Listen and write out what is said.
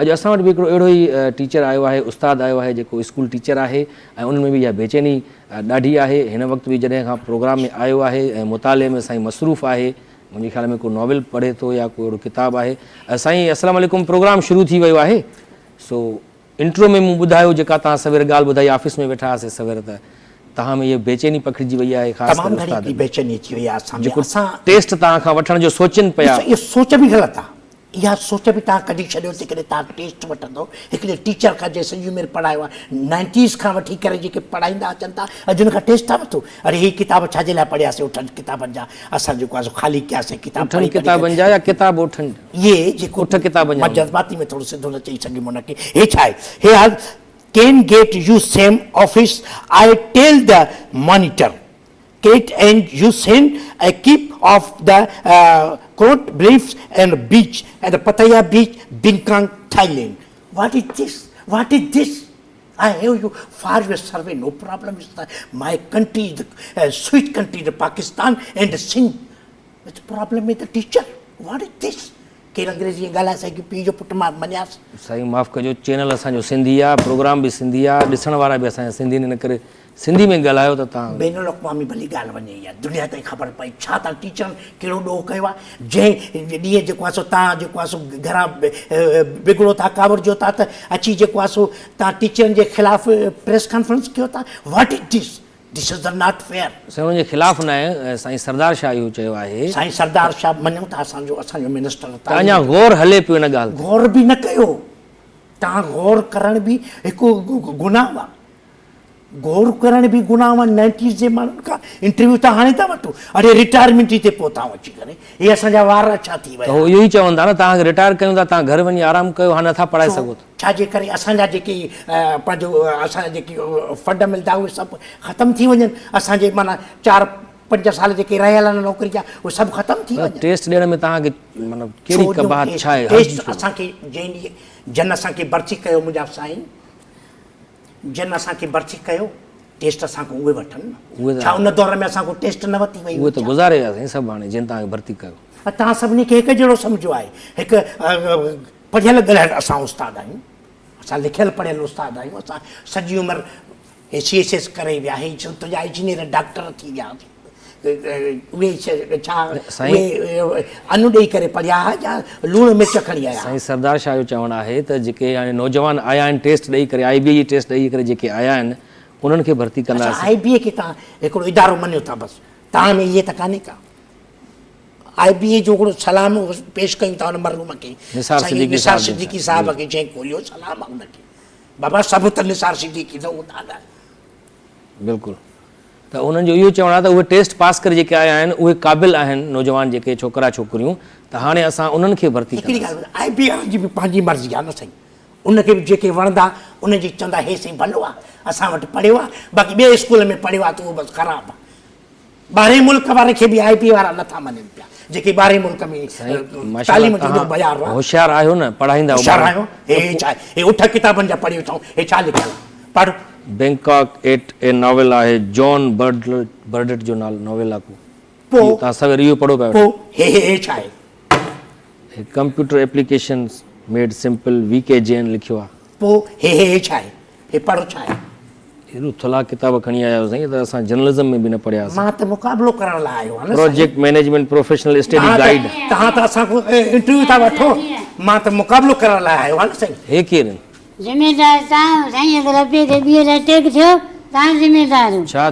اڄ اسان وٽ به هڪڙو اهڙو ئي ٽيچر آيو آهي، استاد آيو آهي جيڪو اسڪول ٽيچر آهي ۽ انهن ۾ به اها بيچيني ڏاڍي آهي. هن وقت به جڏهن کان پروگرام ۾ آيو آهي ۽ مطالعي ۾ سائين مصروف آهي، منهنجي خيال ۾ ڪو ناول پڙهي ٿو يا ڪو اهڙو ڪتاب آهي. سائين السلام عليڪم پروگرام شروع ٿي ويو آهي سو انٽرو ۾ مون ٻڌايو جيڪا توهان سوير ڳالهه ٻڌائي آفيس ۾ ويٺا هئاسين سوير ته توهان ۾ اها بيچيني پکڙجي وئي آهي خاص تمام ڪري گهڻي استادن هڪڙي ۾ بيچيني اچي وئي آهي اسان ۾ جيڪو اسان ٽيسٽ توهان کان وٺڻ جو سوچين پيا. ڏسو اها سوچ به غلط آهي. اها سوچ به توهان ڪڍي ڇڏيو جيڪڏهن توهان ٽيسٽ وٺندو هڪڙي ٽيچر کان جنهن سڄي عمر پڙهايو آهي نائنٽيز کان وٺي ڪري جيڪي پڙهائيندا اچن ٿا اڄ ان کان ٽيسٽ ٿا وٺو اڙي هي ڪتاب ڇا جي لاء پڙهياسين اٺن ڪتابن جا اسان جيڪو آهي سو خالي ڪياسين ڪتاب اٺن ڪتابن جا يا ڪتاب اٺن اهي جيڪو اٺ ڪتابن جا مان جذباتي ۾ ٿورو سڌو نه چئي سگهيم ان کي هي ڇا آهي هي آهي can get you same office I tell the monitor Cat and you send a keep of the court beliefs and beach at the Pattaya beach, Bangkok, Thailand. What is this? What is this? I have you for your survey, no problem. It's the, my country, the sweet country, the Pakistan and the Sindh. It's problem with the teacher. What is this? ڪير انگريزي ائين ڳالهائي سگهي پيء جو پٽ مان مڃيانس. سائين معاف ڪجو چينل اسان جو سنڌي آ پروگرام به سنڌي آ ڏسڻ وارا به اسان جا سنڌي آهن ان ڪري سنڌي ۾ ڳالهايو ته تان. بين الاقوامي ڀلي ڳالهه وڃي يا دنيا تائين خبر پئي ڇا تان ٽيچرن ڪهڙو ڏوهه ڪيو آ جنهن ڏينهن جيڪو آ سو تان جيڪو آ سو گهران بگڙو ٿا ڪاوڙجو ٿا ته اچي جيڪو آ سو تان ٽيچرن جي خلاف پريس ڪانفرنس ڪيو ٿا what is this this is the not fair. سائين انهن جي خلاف ناهي سائين سردار شاهه اهو چيو آهي. سائين سردار شاهه مڃون ٿا اسان جو اسان جو منسٽر ته اڃا غور هلي پيو ان ڳالهه تي. غور به نه ڪيو تان غور ڪرڻ به هڪ گناهه آ غور ڪرڻ به گناهه آ نائنٽيز جي ماڻهن کان انٽرويو تان هاڻي ٿا وٺو اڙي رٽائرمينٽ تي پهتا آهيون اچي ڪري هي اسان جا وار اڇا ٿي ويا. ته هو اهو ئي چوندا نه توهان کي رٽائر ڪيون ٿا توهان گهر وڃي آرام ڪيو هاڻي نٿا پڙهائي سگهو ته. ڇا جي ڪري اسان جا جيڪي پنهنجو اسان جا جيڪي فنڊ ملدا اهي سڀ ختم ٿي وڃن اسان جي معنيٰ چار پنج سال جيڪي رهيل آهن نوڪري جا اهي سڀ ختم ٿي وڃن. ٽيسٽ ڏيڻ ۾ توهان کي معنيٰ ڪهڙي قباحت ڇا آهي ٽيسٽ اسان کي جنهن ڏينهن جن اسان کي ڀرتي ڪيو منهنجا سائين جن اسان کي ڀرتي ڪيو ٽيسٽ اسان کان اهي وٺن نه ڇا ان دور ۾ اسان کان ٽيسٽ نه ورتي وئي اهي ته گذاري ويا سائين سڀ هاڻي جن توهان کي ڀرتي ڪيو. توهان سڀني کي هڪ جهڙو سمجهيو آهي هڪ پڙهيل ڳڙهيل اسان استاد آهيون، اسان لکيل پڙهيل استاد آهيون، اسان سڄي عمر هي سي ايس ايس ڪري ويا، هي تنهنجا انجنيئر ڊاڪٽر ٿي ويا، اهي ڇا اهي ان ڏئي ڪري پڙهيا ها يا لوڻ مرچ کڻي آيا. سائين سردار شاهه جو چوڻ آهي ته جيڪي هاڻي نوجوان آيا آهن ٽيسٽ ڏئي ڪري آئي بي اي جي ٽيسٽ ڏئي ڪري جيڪي آيا آهن انهن کي ڀرتي ڪنداسين. اڇا آئي بي اي کي توهان هڪڙو ادارو مڃيو ٿا بس توهان ۾ اهي ته ڪانهي ڪا. آء بي اي جو هڪڙو سلام پيش ڪيون ٿا ان مرحوم کي سائين نثار صديقي صاحب کي جنهن کوليو سلام آ ان کي بابا سڀ ته نثار صديقي نه هوندا نه. بلڪل ته انهن جو اهو چوڻ آهي ته اهي ٽيسٽ پاس ڪري جيڪي آيا آهن اهي قابل آهن نوجوان جيڪي ڇوڪرا ڇوڪريون ته هاڻي اسان انهن کي ڀرتي هڪڙي ڳالهه ٻڌاء آء بي وارن جي به پنهنجي مرضي آهي نه سائين ان کي به جيڪي وڻندا ان جي چوندا هي سائين ڀلو آهي اسان وٽ پڙهيو آهي باقي ٻئي اسڪول ۾ پڙهيو آهي ته اهو بس خراب آهي ٻاهرين ملڪ وارن کي به آء پي وارا نٿا مڃن پيا جيڪي ٻاهرين ملڪ ۾ تعليم جو ايڏو معيار آهي. هوشيار آهيو نه پڙهائيندا هوشيار آهيو هي ڇا هي اٺ ڪتابن جا پڙهيو اٿئون هي ڇا لکيل آهي پڙهه. بينڪاڪ ايٽ اي ناول آهي جان برڊٽ جو ناول آهي ڪو پوء توهان سوير اهو پڙهو پيا پوء هي هي ڇا آهي. هي computer applications made simple V K Jain لکيو آهي. پوء هي هي ڇا آهي. هي پڙهو ڇا آهي؟ ايڏو ٿلها ڪتاب کڻي آيا آهيو سائين ته اسان جرنلزم ۾ به نه پڙهيا هئاسين. مان ته مقابلو ڪرڻ لاء آيو آهيان نه سائين. Project management professional study guide. توهان ته اسان کان انٽرويو ٿا وٺو مان ته مقابلو ڪرڻ لاء آيو آهيان نه سائين. هي ڪير آهن؟ ذميدار توهان سائين اگر ربيع تي ٻيهر اٽيڪ ٿيو توهان ذميدار. ڇا